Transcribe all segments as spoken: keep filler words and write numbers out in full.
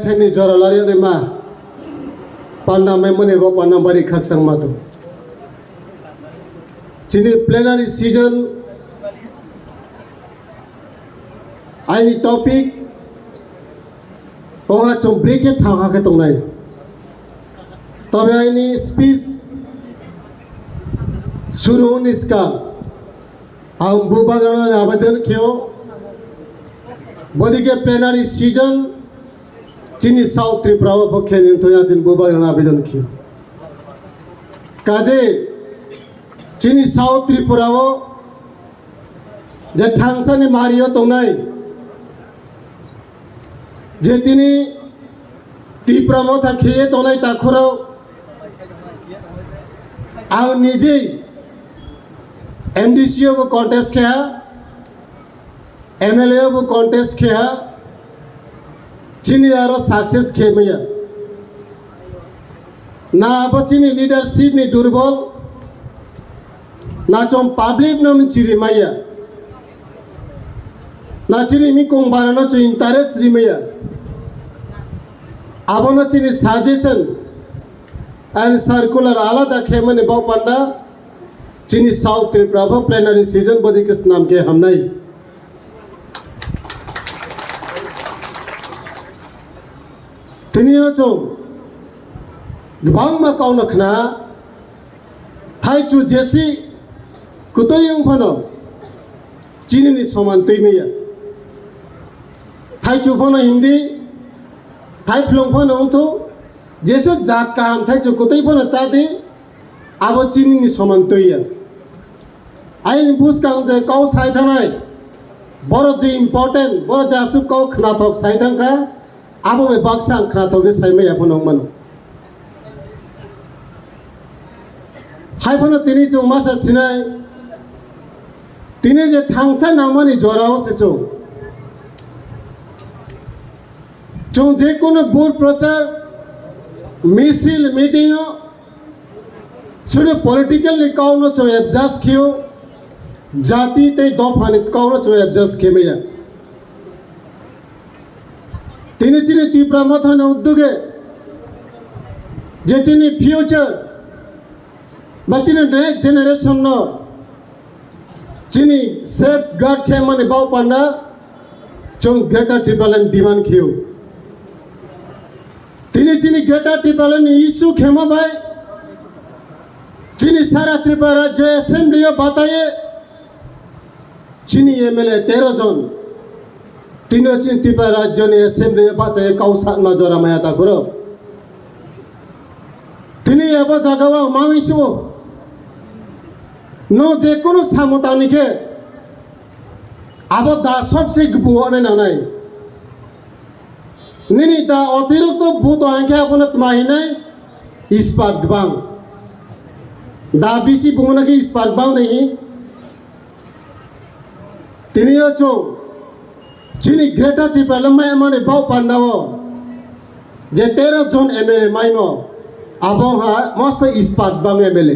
Thani jora lari ma panda mai mani bo panda bari khakchang ma to. Chini plenary season aini topic oha chum break e thang ha khe tongnai. Tobe aini speech suru niska ang bubagrana abedan kheo. Bodike plenary season chini South Tripura o bo khe ninthoya chini bubagrana abedan kheo. Kaje chini South Tripura o je thangsani mario tongnai, je tini Tipra motha kheye tongnai takhorok, ang nijei M D C o bo contest khe ha, M L A o bo contest khe ha, chini aro success khe maya. Na abo chini leadership ni durbol, na chong public no chiri maya, na chini mikung bara no chong interest ri maya. Abono chini suggestion and circular alada khe mani bok panda chini South Tripura bo plenary season bodi khe snam khe hamnai. Tini o chong kwbangma kauna khna, thaichu jesi kutoi wng phano chini ni soman twi maya. Thaichu phano himdi, thaiphlung phano wngthu, jesu jat kaham thaichu kutoi phano chadi, abo chini ni soman twi ya. Aini buskang je kau sai thanai, boro je important, boro je asuk kau khnathok sai thangkha, abo bai baksa ang khnathok ni sai maya phano wng mano. Hai phano tini chwng masa sinai, tini je thangsa nangmani jora o se chwng. Chwng je kono bur prochar, misil, meeting o, suri political ni kau no chwng adjust khiyo, jati tei dopha ni kau no chwng adjust khemaya. Tini chini Tipra motha ni uddhoge je chini future ba chini next generation no chini safeguard khe mani bau panda chwng Greater Tipraland demand khiyo. Tini chini Greater Tipraland ni issue khema bai chini sara Tripura Rajya Assembly o bataye chini M L A tero jon. Tino chini Tripura Rajya ni Assembly o bachaye kau satma jora maya ta khoro. Tini abo jaga o mami subo. No je kono samung tangni khe abo da sobse gbu o nai nangnai. Nini da otirokto bu to ang khe abono tma hinai ispat gbang. Da bisi bumuna khe ispat gbang dei. Tini o chwng chini Greater Tipraland maya mani bau panda o je tero jon M L A maimo, abo ha mosto ispat bang M L A.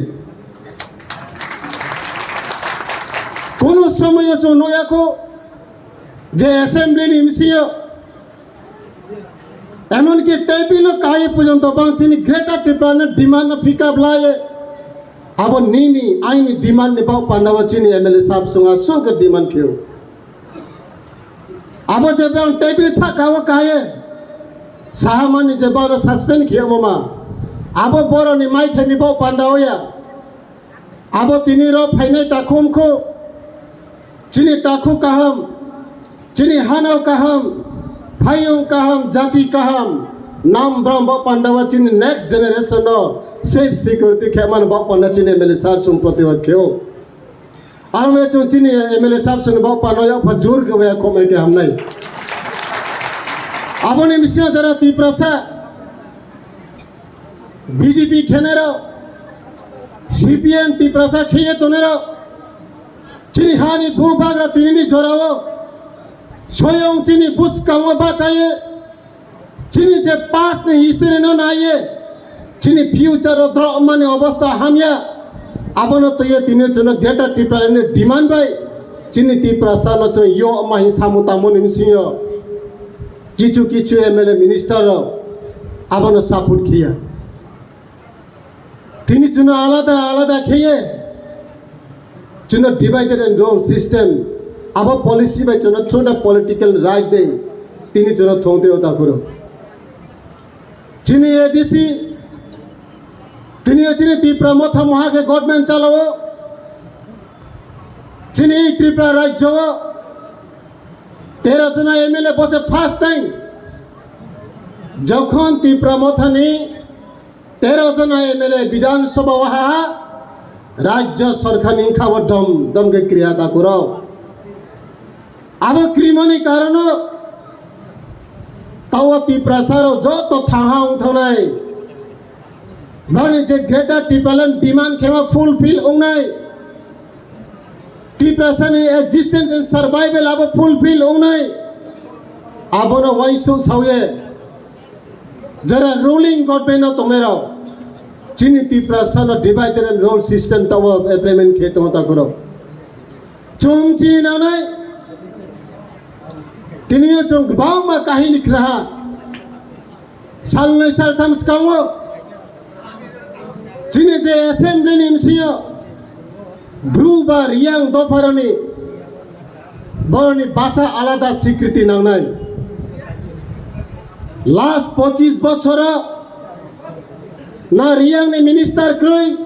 Kono somoyo chwng nukya kho je assembly ni bisingo emonki table o kai porjonto bang chini Greater Tipraland demand no pick up laye. Abo nini aini demand ni bau panda o chini M L A sab chwng asuk demand kheo. Abo je bang table saka o kaye, sahamani je bang suspend khiyamo ma. Abo boroni maithai ni bau panda o ya. Abo tini rok phainai takhum khu. Chini takhu kaham, chini hanao kaham, phayung kaham, jati kaham. Nam bram bau panda o chini next generation no safe security khemani bau panda chini M L A sar sum protibad kheo. Aro me chwng chini M L A sab sini bok pano yak pha jur ke waya kok mai ke hamnai. Aboni bisingo jara Tiprasa B J P khenero C P M Tiprasa kheye tonero chini hani bu bagra tinini jorao soyong chini buskangma bachaye. Chini je past ni history no naiye, chini future o drop mani obostha hamya, abono twiyo tini chwngno Greater Tipraland ni demand bai chini Tiprasa no chwng yo ma hin samu tamu ni bisingo Kichu kichu M L A minister rok abono support khiya. Tini chwngno alada alada kheye chwngno divide and rule system abo policy bai chwngno chota political right de tini chwngno thongteo takuro. Chini A D C tini chini Tipra Motha moha khe government chalao. Chini Tripura rajyo o tero jona M L A bose first time jokhon Tipra Mothani tero jona M L A Bidhan Sabha o ha rajyo sorkar ni kha o dom dom khe kriya takuro. Abo krimani karono tawa Tiprasa rok joto thangha wng thangnai. Bani je Greater Tipraland demand khema fulfill wngnai. Tiprasani existence and survival abo fulfill wngnai. Abono waisuk sauye jara ruling government no tongnai rok chini Tiprasa no divide and rule system tawa implement khe tongo takuro. Chwng chini nanai tini chwng kwbangma kahini khraha. Salnwi saltham swkango chini je assembly ni bisingo Bru ba Riyang dopharoni boroni basa alada sikriti nangnai. Last pochis bosoro na Riyang ni minister kwrwi,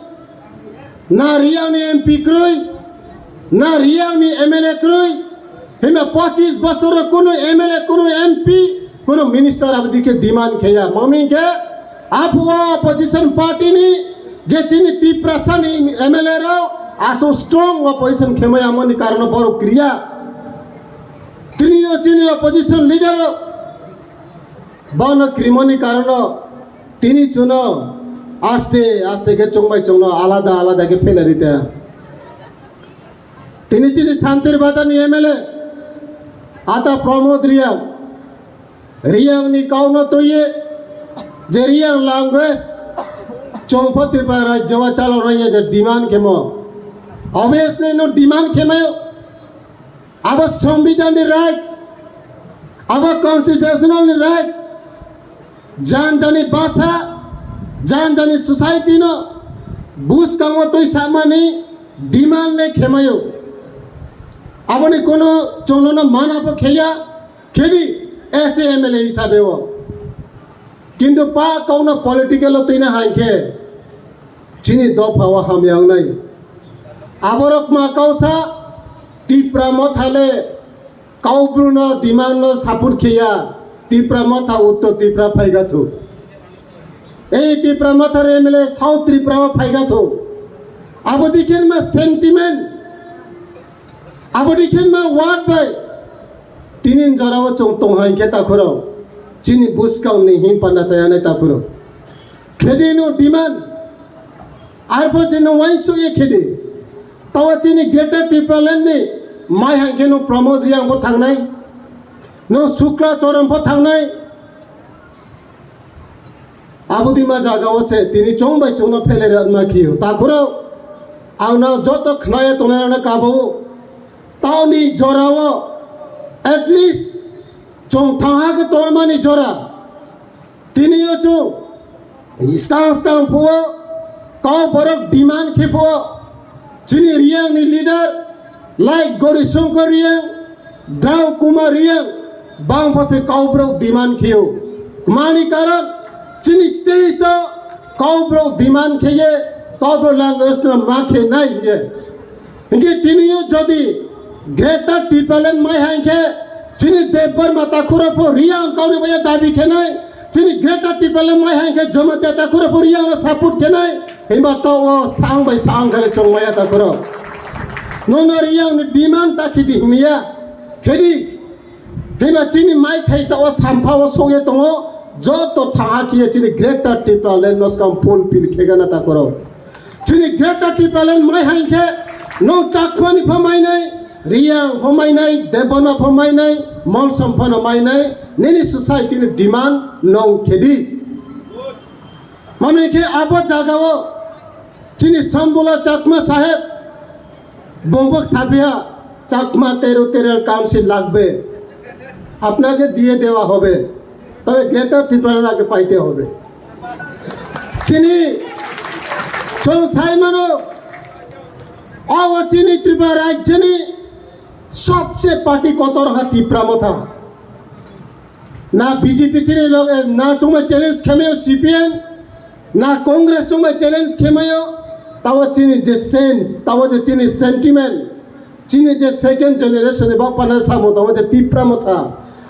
na Riyang ni M P kwrwi, na Riyang ni M L A kwrwi, hima pochis bosoro kunu M L A, kunu M P, kunu minister abdi khe demand khaya. Mami khe aphuo opposition party ni je chini Tiprasa ni M L A rok aso strong opposition khemai amoni karono borok kriya. Tini o chini opposition leader rok bono krimoni karono tini chuno aste aste khe chongbai chongno alada alada khe phelarite. Tini chini Santir Bazar ni M L A ata Pramod Riyang, Riyang ni kauno tuye je Riyang language chongpho Tripura rajyo o chalonai je demand khemo. Obviously no demand khemayo. Abo Sambidan ni right, abo constitutional ni right, jan jani basa, jan jani society no bwskango twi samani demand le khemayo. Aboni kono chwngno mana bo kheya, khedi S A M L A hisabe o. Kintu pa kauna political o twina hai khe chini dopha o hamya wngnai. Aborok ma kausa Tipra Motha le Kaubru no demand no support khiya, Tipra Motha Uttor Tripura phaiga thu. Ei Tipra Motha re M L A South Tripura o phaiga thu. Abo dikhen ma sentiment, abo dikhen ma word bai tinin jora o chwng tong hai khe takhuro. Chini buskang ni him panda chaya nai takhuro. Khedi no demand. Arpho je no wainsu ye khedi. Tawa chini Greater Tipraland ni mai hai khe no Pramod Riyang pho thangnai. No Sukla Choron pho thangnai. Abudi ma jaga o se tini chong bai chong no phele rat ma khiyo. Takhuro ang no joto khnaya tongnai rana kabo. Taoni jora o at least chong thangha khe tormani jora. Tini o chwng skang skang phuo kok borok demand khe phuo chini Riyang ni leader like Gori Shankar Riyang, Drau Kumar Riyang bang pho se kok borok demand kheo. Mani karon chini stage o kok borok demand kheye kok borok language no ma khe nai hiye. Hinkhe tini o jodi Greater Tipraland mai hai khe chini Debbarma takhuro pho Riyang kauni baya dabi khenai, chini Greater Tipraland mai hai khe Jamatia takhuro pho Riyang no support khenai, himba to o sang bai sang kare chongmaya takhuro. Nono Riyang ni demand ta khidi himiya, khedi himba chini mai thai ta o sampha o sogye tongo, joto thaha khiye chini Greater Tipraland no skam fulfill khegana takhuro. Chini Greater Tipraland mai hai khe no Chakmani pho mainai, Riyang pho mainai, Debbarma pho mainai, Molsom pho no mainai, nini society ni demand nong khedi. Mami khe abo jaga o chini Sambula Chakma saheb bongbok saphiya Chakma tero tero council lagbe. আপনাকে দিয়ে দেওয়া হবে, তবে গ্রেটার ত্রিপুরার আগে পাইতে হবে। Chini chwng sai mano, o chini Tripura rajyoni sobse party kotor ha Tipra Motha. Na B J P chini loge, na chwngma challenge khemayo C P M, na Congress chwngma challenge khemayo, tabo chini je sense, tabo je chini sentiment, chini je second generation ni bapana samo tabo je Tipra Motha.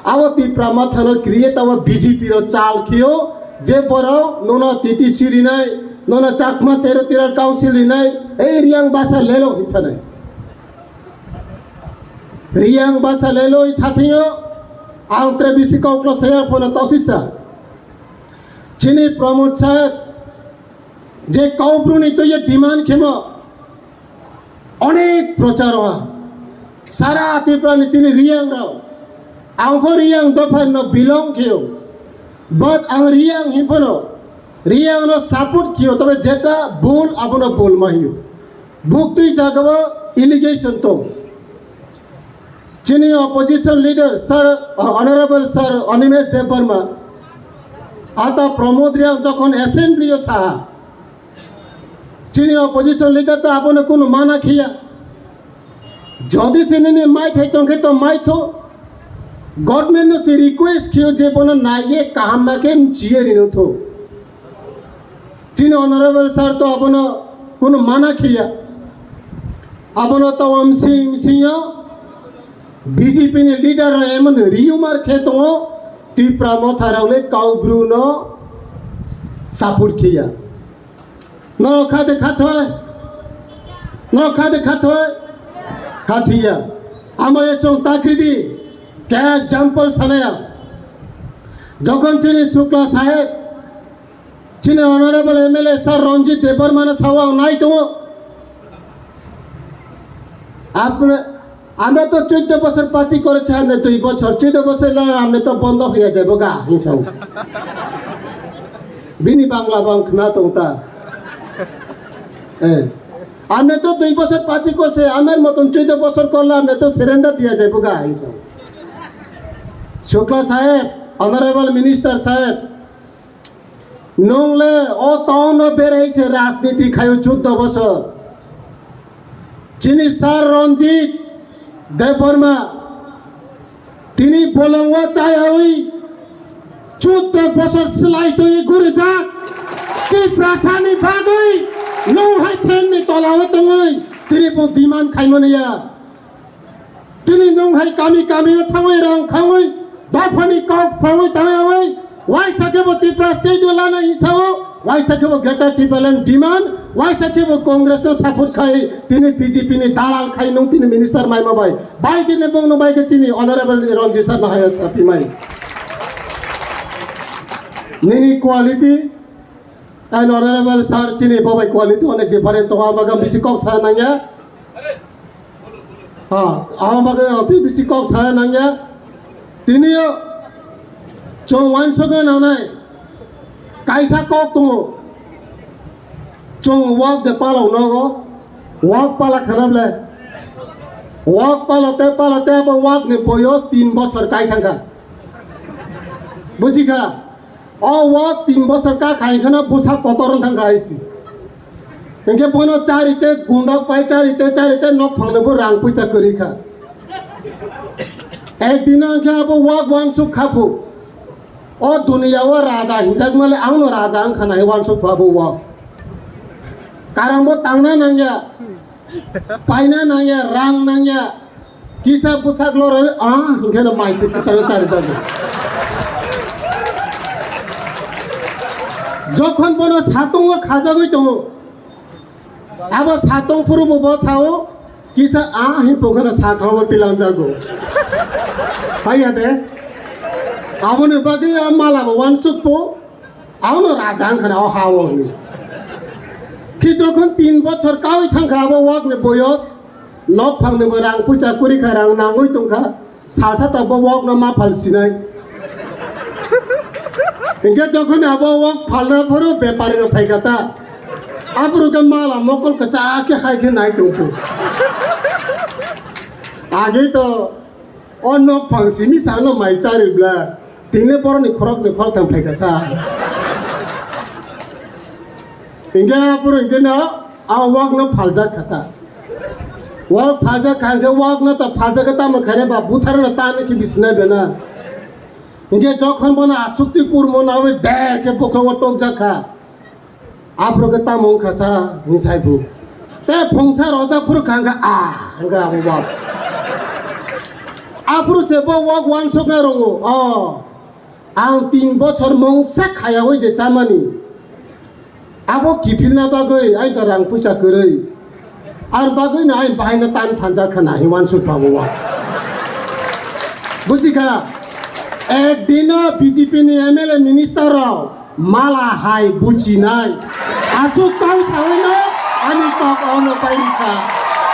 Abo Tipra Motha no create abo B J P ro chal khio, je boro nono T T C rinai, nono Chakma Territorial Council rinai, ei Riang basa lelo hisanai. Riang basa leloi sathingyo ang tre bisi koklo sayar phone tosisa. Chini Pramod Saheb je Kaubru ni to ye demand khemo onek prochar wa sara Tripura ni chini Riang rao. Ang pho Riang dopha no belong kheo, but ang Riang hinphano Riang no support kheo, tobe jeta bul abono bul ma hiyo. Buktwi jagao allegation tong. Chini opposition leader sir, honorable sir Animesh Debbarma, ata Pramod Riang jokhon assembly o saha, chini opposition leader to abono kunu mana khiya. Jodi se nini mai thai tongkhe to mai tho. Government no se request khiyo je bono naiye kaham ma khe mchiye rino tho. Chini honorable sir to abono kunu mana khiya. Abono to msing msingyo B J P ni leader rok emon rumor khe tongo, Tipra Motha rok le Kaubru no support khiya. Norok kha de khathoi? Norok kha de khathoi? Khathiya. Amo ye chwng takridi. Kaya example sanaya. Jokhon chini Shukla Saheb, chini honorable M L A sir Ranjit Debbarma no sawa ang nai tongo. Apna আমরা তো চোদ্দ বছর পার্টি করেছে, আপনি দুই বছর, চোদ্দ বছর হলো আপনি তো বন্ধ হয়ে যাবো গা, হিংসা। Bini Bangla bang khna tong ta. Eh. আপনি তো দুই বছর পার্টি করছে, আমার মতন চোদ্দ বছর করলে আপনি তো সারেন্ডার দিয়া যাবো গা, হিংসা। Shukla Saheb, Honorable Minister Saheb, nwng le o town o berai se rajniti khaio chuddo bosor. Chini sir Ranjit Debbarma, tini bolongo chayawi chuddo bosor slai twi gurijak. Tiprasani bagwi nwng hai fan ni tolao tongwi tini bo demand khaimani ya. Tini nwng hai kami kami o thangwi rang khangwi dophani kok sangwi tangwi waisa khe bo Tipra state o lana isao, waisa khe bo Greater Tipraland demand, waisa khe bo Congress no support khai tini B J P ni dalal khai nwng tini minister maima bai. Bai khe ne bong no bai khe chini honorable Ranjit sir no hai sapi mai. Nini quality and honorable sir chini bo bai quality onek different tongo, ang bagwi bisi kok sa nangya. Ha, ang bagwi ang twi bisi kok sa nangya. Tini o chwng uansukna nangnai kaisa kok tongo. Chwng wak de palok nogo, wak pala khana ble. Wak palote palote abo wak ni boyos tin bochor kai thangkha. Bujikha? O wak tin bochor ka khai kheno bwsa kotor wng thang kha hai si. Hinkhe bono charite gundok pai charite charite nok phangno bo rang puisa kwrwi kha. Ekdino hinkhe abo wak uansuk kha phu. O duniya o raja hinjak male ang no raja wng kha nai uansuk phu abo wak. Karang bo tangna nangya. Paina nangya, rang nangya, kisa bwsak loroi, ah, hinkhe no mai se kwtal chari jago. Jokhon bono satung o khajagwi tongo, abo satung phuru bo bo sao, kisa, ah, hin pokhe no sakha o tilang jago. Haiya de, aboni bagwi a mala bo uansuk phu. Ano raja wngkha na o ha o hwnwi. Khe jokhon tin bochor kaui thangkha abo wak ni boyos, nok phang ni bo rang puisa kwrwi kha, rang nangwi tongkha, salsa tok bo wak no ma phal sinai. Hinkhe jokhon abo wak phalna phoro bepari rok phaikha ta, aphuru khe mala mokol kwchak khe hai khe nai tongkhu. Agei to O nok phang simi sano mai chari bla. Tini boroni khorok ni khorok thang phai kasa. Hingke aphuru hingke no a wak no phaljak kha ta. Wak phaljak kha hingke wak no ta phaljak kha tamo khainai ba buthar no ta no khe bisinai bena. Hingke jokhon bono asukti kurmo nawi der khe bokrogo tokjak kha. Aphuru khe tamo wngkha sa hinsai bu. Te phungsa rojak phuru kha hingkha a hingkha abo bak. Aphuru se bo wak wansuknai rongo. O, ang tin bochor mungsa khayawi je chamani. Abo kiphilna bagwi aita rang puisa kwrwi. Ar bagwi no ai bahaino tan phanjak khana hi wansuk pabo wa. Bujikha? Ek dino B J P ni M L A minister rok mala hai buchinai. Asuk tang sawi no ani kok ono pairikha.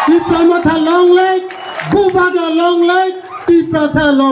Tipra Motha long live, Bubagra long live, Tiprasa long